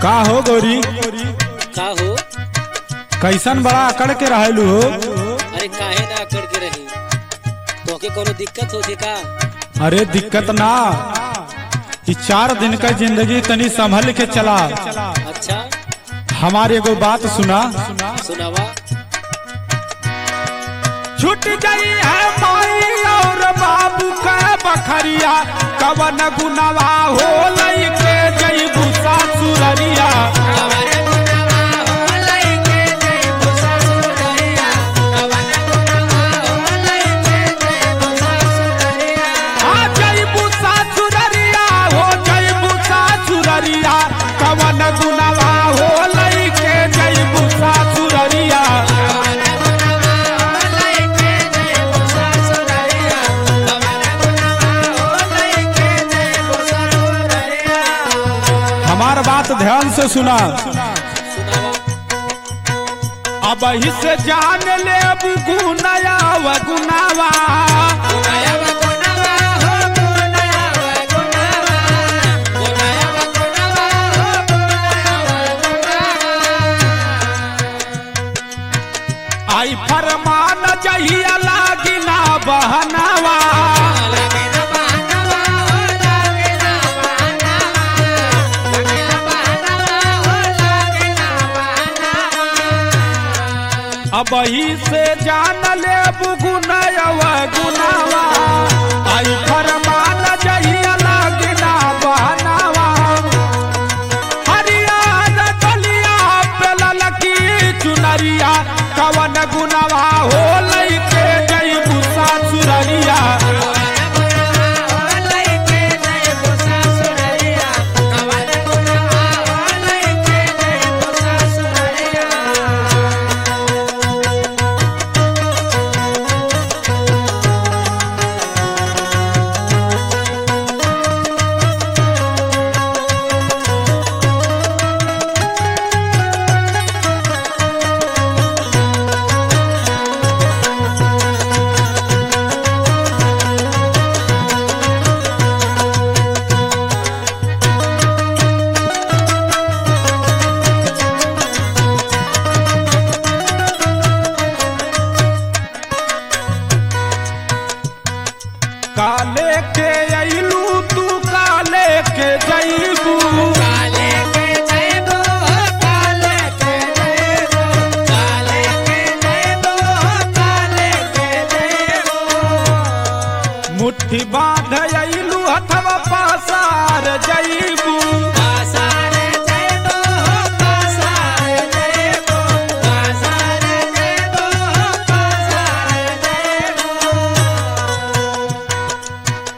का हो गोरी? का हो? कैसन बड़ा अकड़ के रहेलू हो? अरे काहे ना अकड़ के रही? तोके कोनो दिक्कत होती का? अरे दिक्कत ना, कि 4 दिन का जिंदगी तनी संभल के चला। अच्छा। हमारी एगो बात सुना। सुनावा। छूट गई है माई और बाबू का बखरिया, कवन गुनवा हो लई के जईबू सासुररिया। आ जईबू सासुररिया हो जईबू सासुररिया, कवन गुनवा हो लई के जईबू सासुररिया। हमार बात ध्यान से सुना। सुनावा। अब ही से जान ले गुनया गुनावा। आई फरमान जहिया लागिना बहनावा। अब ही से जान ले गुनयव गुनावा, आई फरमान जहिया लागिना बहनावा। हरिया डलिया पे ललकी चुनरिया, कवन गुनावा हो लई के जईबू सासुररिया। काले के अइलू तू काले के जईबू, मुट्ठी बांध अइलू हथवा पसार जईबू।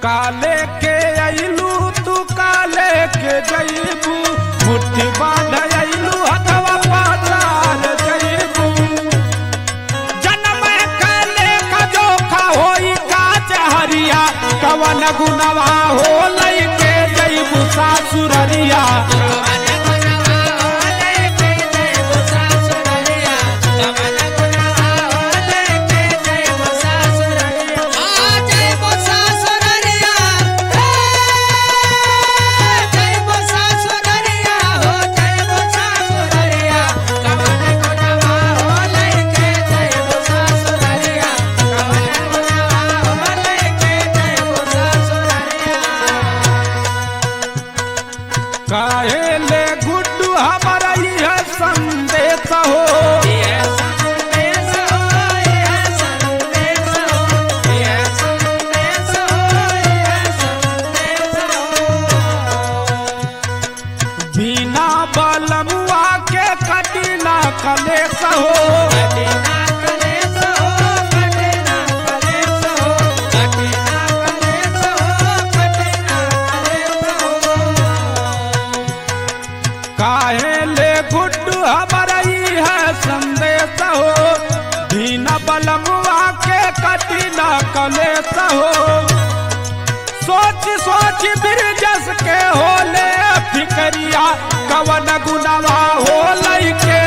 काले के अइलू तू काले के जईबू, मुट्ठी बांध अइलू हथवा पसार जईबू। जन्म काले का जोखा होई का चहरिया, कवन गुनवा हो लई के जईबू सासुररिया। काहे ले गुड्डू हमारा यह संदेश हो, बिना बलमुआ के कटिना कलेश हो। काहे ले गुड्डू हमारा यह संदेश हो, बिना बलमुआ के कटिना कलेश हो। सोच सोच बिरजस के होले फिकरिया, कवन गुनवा हो लई के।